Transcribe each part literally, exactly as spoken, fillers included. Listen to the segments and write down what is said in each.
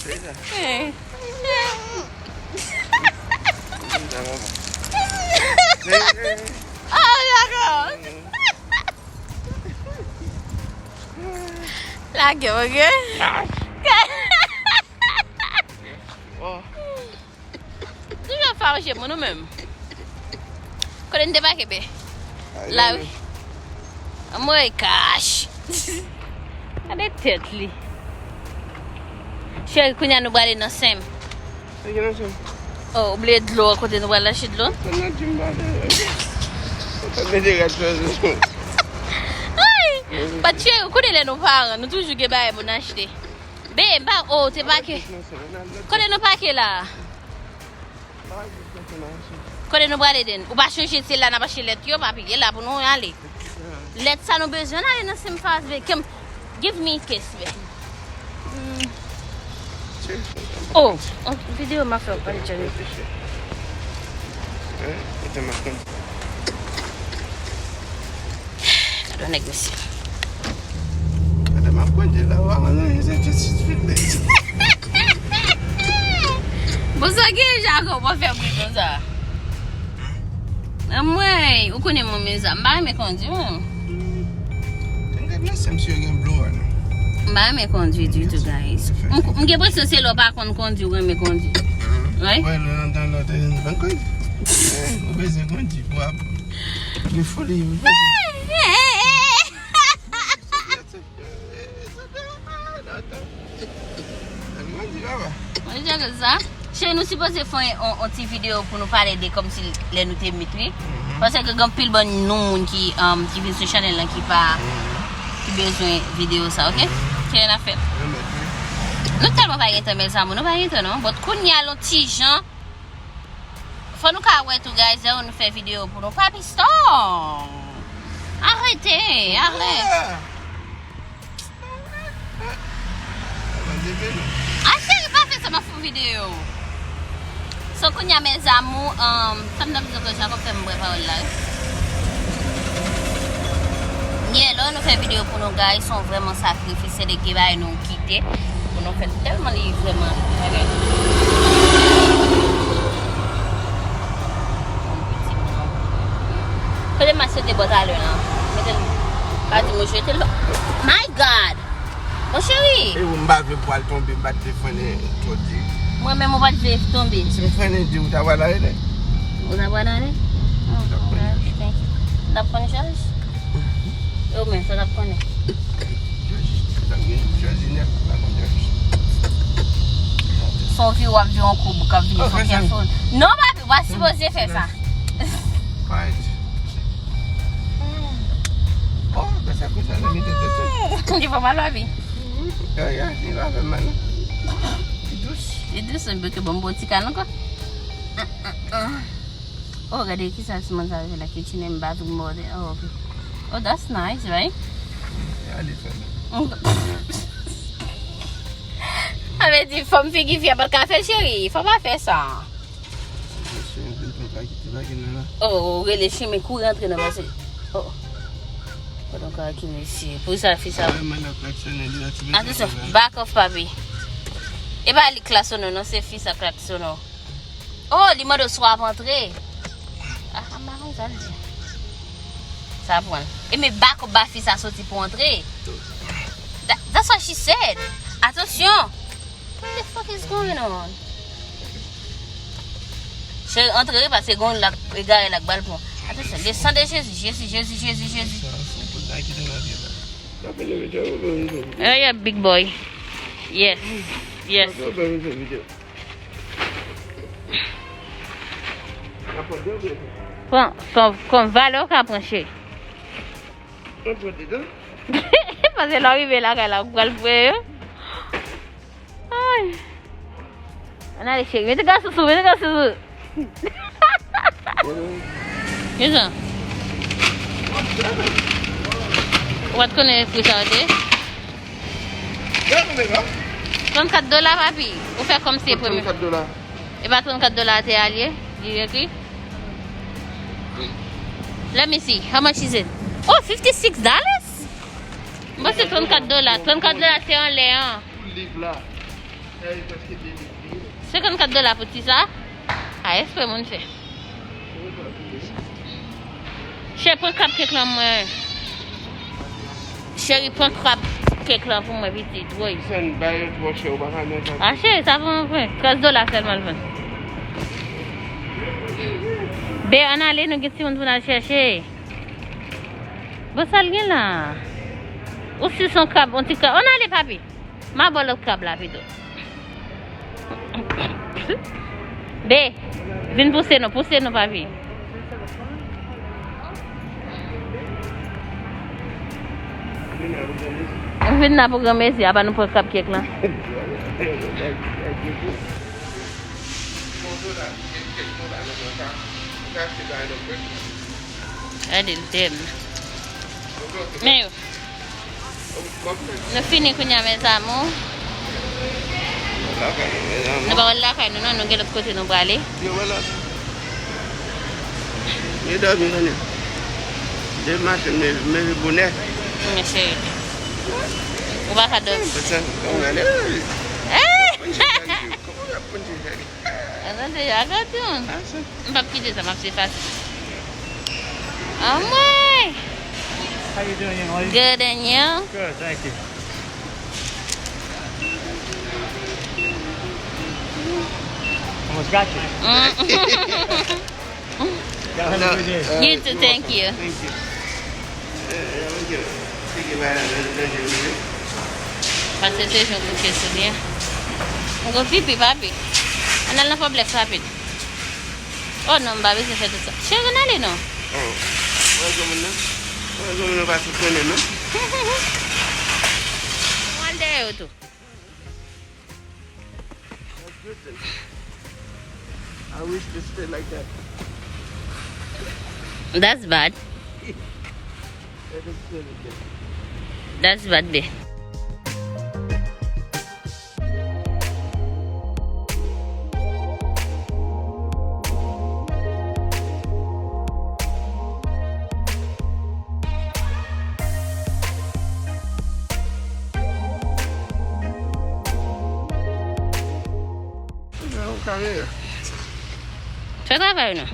Eh. Oh, dakò. Lage, ok? Oh. Nou jan fache moun ou menm. Kote n te pake be? La wi. Anmwey kach. Gade tèt li. Cheri, kounye a nou prale nan senm. Sa gen nan senm? Oh, ou bliye dlo an kote nou pral achte dlo? Sa nan di m pa de. Sa mete rad sou. Ay! But cheri, ou konnen lè nou paran, nou toujou gen bagay pou n achte. Be, m pa, oh, te pake. Kote nou pake la? Kote nou prale den? Ou pa chonje se la n ap achte lèt yo, papi. E la pou nou ale. Lèt sa nou bezwen ale nan senm fas be. Kem, give me kiss be. Mm. Oh, oh, videyo m ap fè w pale Johnny. Gade yon nèg mesye. Gade m ap kondye la, w a wè nan se just fit. Bon, sa gen Jacob w ap fè bri konsa. Anmwey, ou konnen mwen menm sa, m pa renmen kondwi mwen. Gade nan senm si yo gen blower non. M pa renmen kondwi ditou, guys. M, m gen enpresyon se lè w pa konn kondwi, ou renmen kondwi. Right? Wè, lè nan tan lòt, eh, nou pa kondwi. Eh, ou bezwen kondwi pou ap gen foli, ou bezwen. Mwen jere sa. Cheri, nou sipoze fè yon, yon, yon ti videyo pou nou pale de kòmsi lè nou te meet, wi. Paske gen anpil bann nou moun ki, um, ki vin sou chanèl lan ki pa, ki bezwen videyo sa, ok? Cheri, n ap fè. Nou tèlman pa gen tan, mes amours, nou pa gen tan, non. But kounye a, yon ti jan, fò nou ka wè tou, guys, lè nou fè videyo pou nou. Papi Storm! Arete, arete. Ah, cheri, pa fè sa, m ap fè yon videyo. So, kounye a, mes amours, um, sa m t ap di ankò, Jacob fè m bwè pawòl la, wi. Yeah, lè nou fè videyo pou nou, guys, se yon vrèman sakrifis, se de gen bagay nou kite pou nou fè tèlman li vrèman. Kote m ap sete bò talè la? Mete l. Pa di m ou jete l. My God! Mon cheri! E ou m pa vle pou al tonbe, m pa t vle frennen twò di. Mwen menm ou pa t vle tonbe. Si m frennen di ou ta pral ale. Ou ta pral ale? Oh, thank you. N ap pran chaj? E ou menm, sa n ap konnen? Son vi w ap vi yon koub k ap vini, so careful. Non, papi, w pa sipoze fè sa. Quiet. Oh, konsa, konsa, nan mitan tèt ou. Li fè mal, papi. Ya, ya, li pa fè mal. Li dous. Li dous, men ke bon, bon ti kal ankò. Oh, gade ki sa ti moun sa fè la, ki tine m batou m bòde. Oh, ok. Oh, that's nice, right? Ya, li fè mal. Sa vle di, fòm figi fi a pa t ka fè l, cheri. Fò pa fè sa. Oh, ou rele chimen kouri antre nan pase. Oh. Padon, kaki mesye. Pou sa, fi sa. Atansyon, back off, papi. E pa li k klaksonnen, non, se fi sa k klaksonnen. Oh, li mande w si w ap antre. Ah, m pa konn sa l di. Sa pran. E men back off, ba fi sa soti pou antre. That, that's what she said. Atansyon. What the fuck is going on? Cheri, antre wi, paske gon lak egare lak bal pran. Atansyon, le sang de Jésus, Jezi, Jezi, Jezi, Jezi. Hurry up, big boy. Yes, yes. Pran, pran, pran valè w ka pran, cheri. Paske lè w rive lakay la, ou pral pran yo. Ay. Ann ale, cheri. Mete gason sou, mete gason sou. Kisa? Ou pa t konnen pri sa yo te? Trannkat dola, papi. Ou fè kòmsi e premye. Trannkat dola. E pa trannkat dola a te a l ye? Li ekri? Let me see. How much is it? Oh, fifty-six dollars? Mwen se trannkat dola. Trannkat dola te anlè an. Pou liv la. Senkannkat dola pou ti sa? A, espre moun fè. Cheri, pran krab kèk lan mwen. Cheri, pran krab kèk lan pou mwen, pitit. Woy. Sèn, bay yo twò chè, ou pa ka gen sa. A, cheri, sa pou mwen pran. Trèz dola sèlman l vann. Be, ann ale, nou gen timoun pou n al chèche. Bon, sa l gen la? Ou si son krab, yon ti krab. Ann ale, papi. M a ba w lòt krab la pito. Be, vin pouse nou, pouse nou, papi. Vin la pou granmesi, apa nou pran krab kèk lan. Gade l tèm. Men yo. Nou fini kounye a, mes amours. Nou pa wè l lakay nou, non, nou gen lòt kote nou prale. Yo, wè la. Yo dòmi, konnen. Demen maten, m leve, m leve bonè. Men cheri. Ou pa ka dòmi. Kòman y ap pran ti chèk? Atande, a gade yon. M p ap kite sa, m ap efase. Anmwey! How you doing, young lady? Good, and you? Good, thank you. Almost got you. Mm. Y'all have a good day. You too, thank you. Thank you. Pase se jan kouche sou li a. Mwen gon pipi, papi. Ann al nan pòblèf rapid. Oh non, m pa bezwen fè tout sa. Cheri, ann ale non. Oh. Wè granmoun nan. Wè granmoun nan pa sou konnen non. Mwen al dèyè yo tou. That's good then. I wish to stay like that. That's bad. That is really good. That's bad, babe. Fè travay ou non.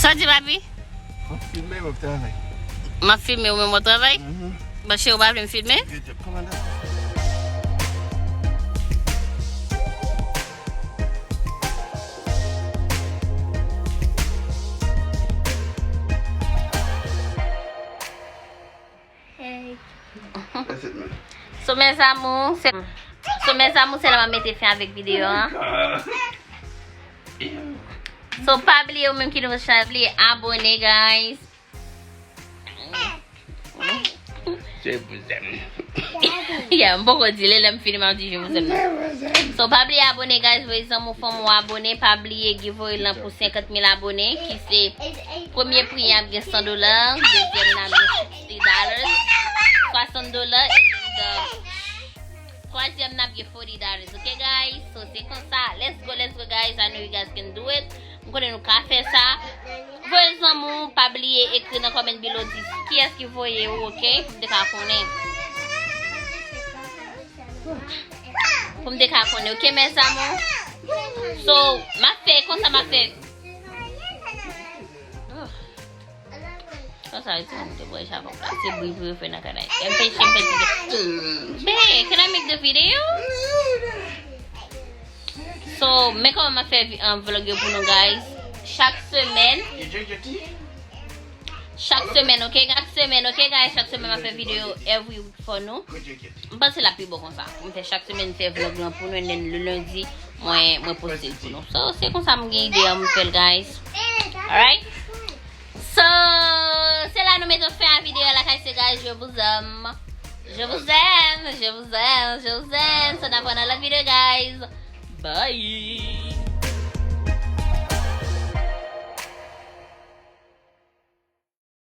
Sa w di, papi? M ap filme, m ap travay. M ap filme, ou menm w ap travay? Mhm. Bon, cheri, ou pa vle m filme? Kòmandan. Hey. That's it, man. So, mes amours, se, so, mes amours, se la m ap mete fen avèk videyo an. So, pa bliye, ou menm ki nouvo sou chanèl, pa bliye abone, guys. Se pou zèm. Yeah, m poko di, lè, lè m fini, m ap di je vous aime. So, pa bliye abone, guys, voye zanmi w, fanmi w abone, pa bliye giveaway lan pou senkant mil abone, ki se premye pri a ap gen san dola, dezyèm nan ap gen sixty dollars, swasant dola, and then the twazyèm nan ap gen forty dollars, ok, guys? So, se konsa, let's go, let's go, guys, I know you guys can do it. M konnen nou ka fè sa. Voye zanmi w, pa bliye ekri nan comment below di kiyès ki voye ou, ok? Pou m te ka konnen. Pou m te ka konnen, ok, mes amours? So, m ap fè, konsa m ap fè. Oh. Konsa, ti moun te bwè chabon. Se bri pou yo fè nan kanay. M fè, m fè ti. Babe, can I make the video? So, men kòman m ap fè vi-, um, vlog yo pou nou, guys. Chak semèn. Chak semèn, ok? Chak semèn, ok, guys? Chak semèn, m ap fè videyo every week for nou. M panse l ap pi bon konsa. M fè chak semèn, m fè vlog lan pou nou, and then le lundi, mwen, mwen poste l pou nou. So, se konsa m gen ide an, m fè l, guys. Alright? So, Je vous aime. Je vous aime, je vous aime, je vous aime. So n ap wè nan lòt videyo, guys. Bye.